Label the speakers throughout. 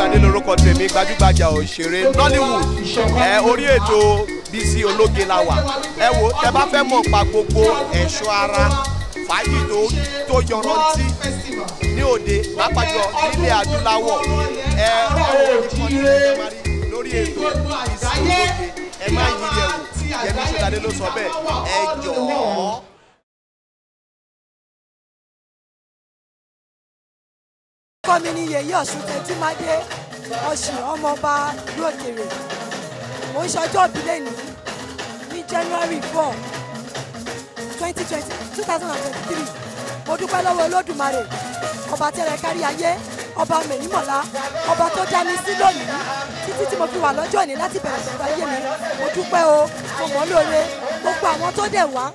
Speaker 1: Ṣódadé lórúkọ tèmi, gbajúgbajà òṣèré Nollywood. Ẹ orí ètò Bísí Ológe la wà. Ẹ wo, tẹ bá fẹ́ mọ̀ pa gbogbo ẹ̀ṣọ́ ara fàájì tó yọrantí ní òde, pàápàá jùlọ nílẹ̀ adúláwọ̀, ẹ lórí ètò Bísí Ológe, ẹ má yí ẹ wò. Yẹmí Ṣódadé ló sọ bẹ́ẹ̀, ẹ jọ̀ọ́.
Speaker 2: Orúkọ mi ni Yèyé Ọ̀ṣun Tẹjúmádé Ọ̀ṣìn, ọmọọba ìlú Òkèrè. Mo ń ṣọjọ́ ìbí lẹ́nìí ní January 4, 2023. Mo dúpẹ́ lọ́wọ́ Olódùmarè, ọba tẹ́rẹ kárí ayé, ọba mẹ̀yìnmọ̀lá, ọba tó dá mi sí lónìí títí tí mo fi wà lọ́jọ́ òní láti bẹ̀rẹ̀ pẹ̀lú ayé mi. Mo dúpẹ́ o, mo mọ̀ lóore. Gbogbo àwọn tó dẹ̀ wá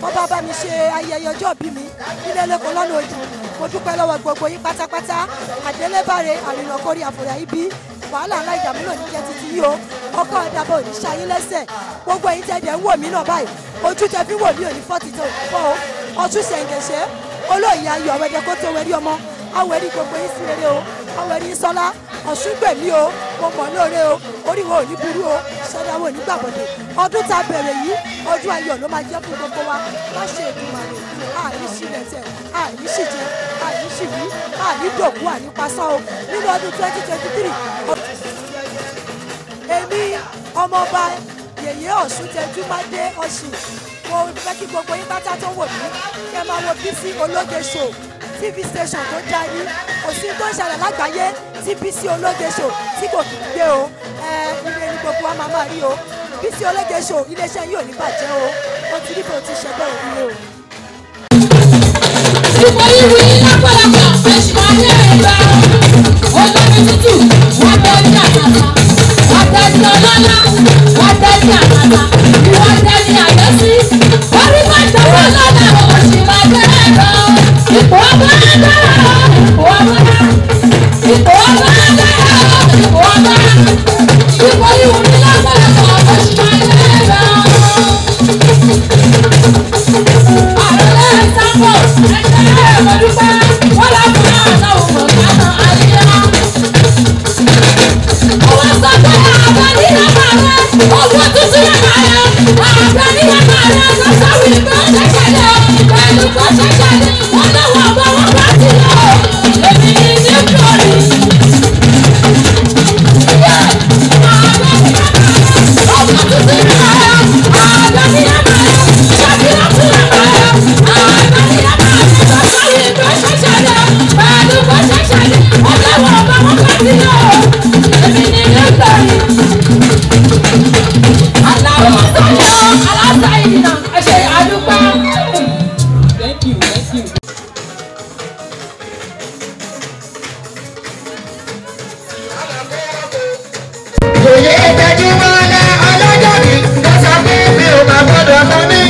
Speaker 2: tó bá bá mi ṣe ayẹyẹ ọjọ́ ìbí mi nílé lóko lọ́nà òdì, mo dúpẹ́ lọ́wọ́ gbogbo yín pátápátá. Àdélébáre àrìnàkórí àfòrà ibi wàhálà ńlá ìdààmú lòní jẹ́ títí yìí o. Ọkọ̀ ọ̀dàbọ̀ ò ní ṣayín lẹ́sẹ̀. Gbogbo ẹ̀yin tẹ́ dẹ̀ ń wò mí náà báyìí, ojú tẹ fi wò mí ò ní fọ́ọ̀tì tó fọ́ o. Ọtún ṣẹ̀ǹgẹ̀ṣẹ̀ olóyè ayọ̀ ọ̀wẹ́dẹ kó tó wẹ̀rí ọmọ awẹ́rí gbogbo yín sí rere o. Awẹ́rí sọ́lá Ọ̀ṣun gbèmí o, mo mọ̀ lóore o. Orí wo ò ní burú o, ṣẹ́dá wo ò ní gbàbọ̀dẹ̀. Ọdún tá a bẹ̀rẹ̀ yìí, ọdún ayọ̀ ló máa jẹ́ fún gbogbo wa. Má ṣe Èdùmàrè, àní ṣìlẹ̀tẹ̀, àní ṣìjẹ, àní ṣìwí, àní dòkú, àní pasán o nínú ọdún 2023. Èmi ọmọọba Yèyé Ọ̀ṣun Tẹjúmádé Ọ̀ṣìn, mo fẹ́ kí gbogbo yín pátá tó wò mí kẹ́ máa wo Bísí Ológe Show, TV station tó já ní. Kò sí tó ń ṣẹlẹ̀ lágbàáyé tí Bísí Ológe Show tí kò kì í gbé o. Ire ni gbogbo wa máa máa rí o. Bísí Ológe Show, iléeṣẹ́ yìí ò ní bàjẹ́ o. Ó ti rí bó ti ṣe bẹ́ẹ̀ òun o.
Speaker 3: Ipò ìwé yìí lápọ̀lọpọ̀ ẹ̀ṣin ayé ẹ̀gbá. Olómi tútù, wọ́n bẹ ní àtàtà. Wọ́n bẹ ní ọlọ́lá, wọ́n bẹ ní àtàtà. Wọ́n bẹ ní àyẹ́sí. Orí máa ń jọwọ́ lọ́la, òṣì máa dé ẹ̀rọ. Ipò ọba dára, ipò ọba. Ipò ọba dára, ipò ọba. Ipò ìwé yìí lápọ̀lọpọ̀ ẹ̀ṣin ayé ẹ̀gbá. Àròlé sáfò, ẹ̀ṣẹ̀ ẹ̀mọ́dúpẹ́, wọ́n lọ fún àwọn ọmọ kánà àríyá. Owó sọ pé àbá ní àbá rẹ̀, owó tuntun yàrá rẹ̀, àbá ní àbá rẹ̀, lọ́sọ̀ wí pé ó ṣẹ̀ṣẹ̀ lé o, pẹ̀lú kó ṣẹ̀ṣẹ̀ lé, wọ́n lọ́wọ́ ọmọ wọn bá ti lọ o, èmi ní ní glory. Àbá ní àbá rẹ̀, owó tuntun yàrá rẹ̀, àbá ní àbá rẹ̀, ṣàkíyàn fún àbá rẹ̀, àbá ní àbá rẹ̀, lọ́sọ̀ wí pé ó ṣẹ̀ṣẹ̀ lé o, pẹ̀lú kó ṣẹ̀ṣẹ̀ lé, wọ́n lọ́wọ́ ọmọ wọn bá ti lọ o, èmi ní ní glory. Aláwọ̀ sọ́yọ́ aláṣà ìdìnnà ẹ ṣe àdúpẹ́.
Speaker 4: Thank you, thank you.
Speaker 5: Yèyé Tẹjúmọ́lá ọlọ́jọ́ mi ló sọ pé mi ò máa gbọ́dọ̀ mọ́ mi.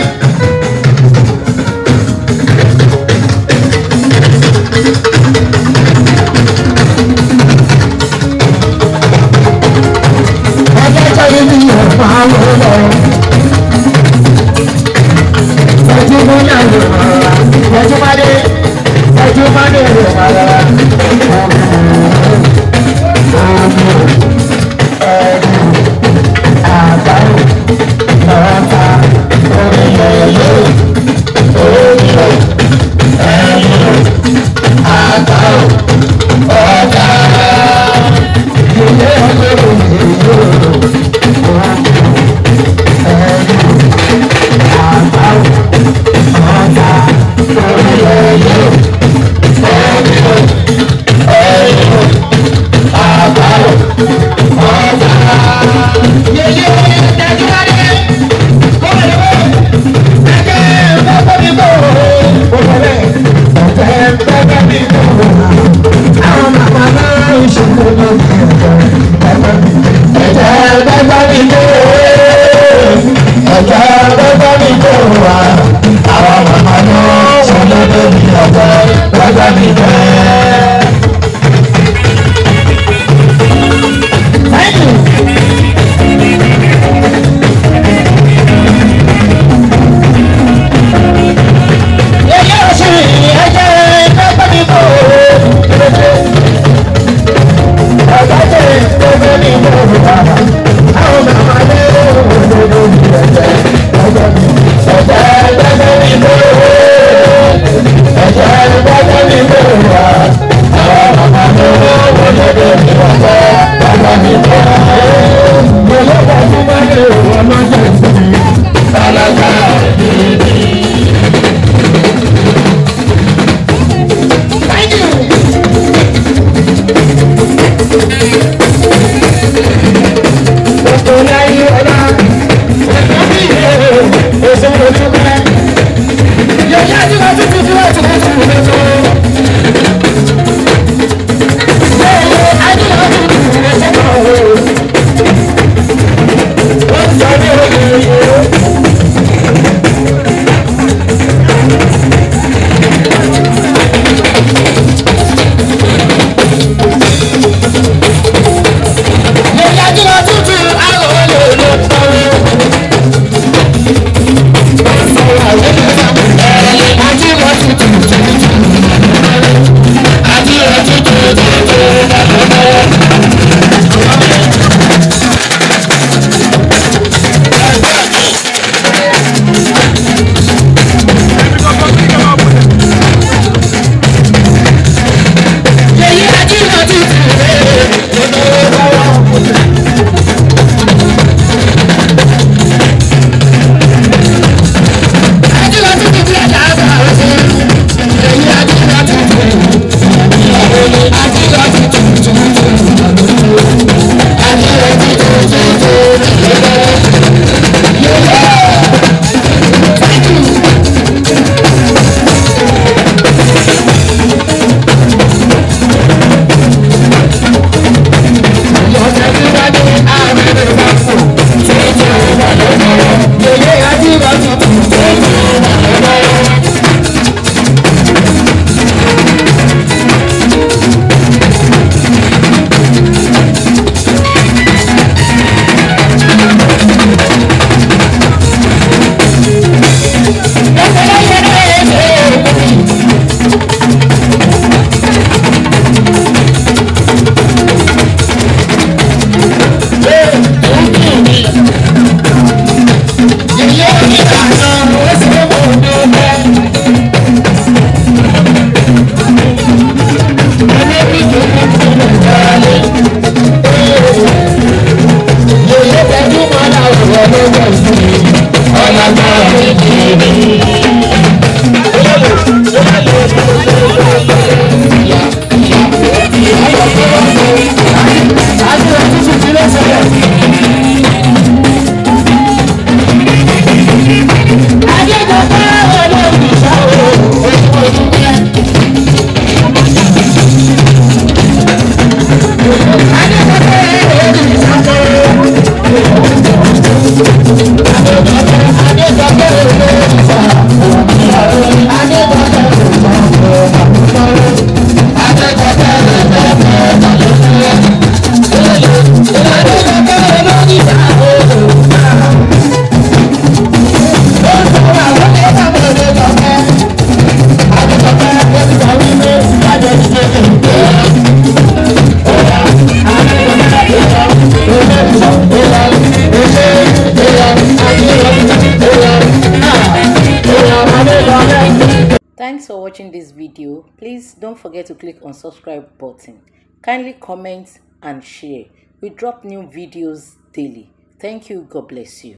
Speaker 5: Ọlọ́jọ́ mi ni ò máa wọ lọ. Tẹjúmọ́lá ló máa rà. Tẹjúmọ́lé Tẹjúmọ́lé ló máa rà. Thank you.
Speaker 6: Thanks for watching this video. Please don't forget to click on subscribe button. Kindly comment and share. We drop new videos daily. Thank you. God bless you.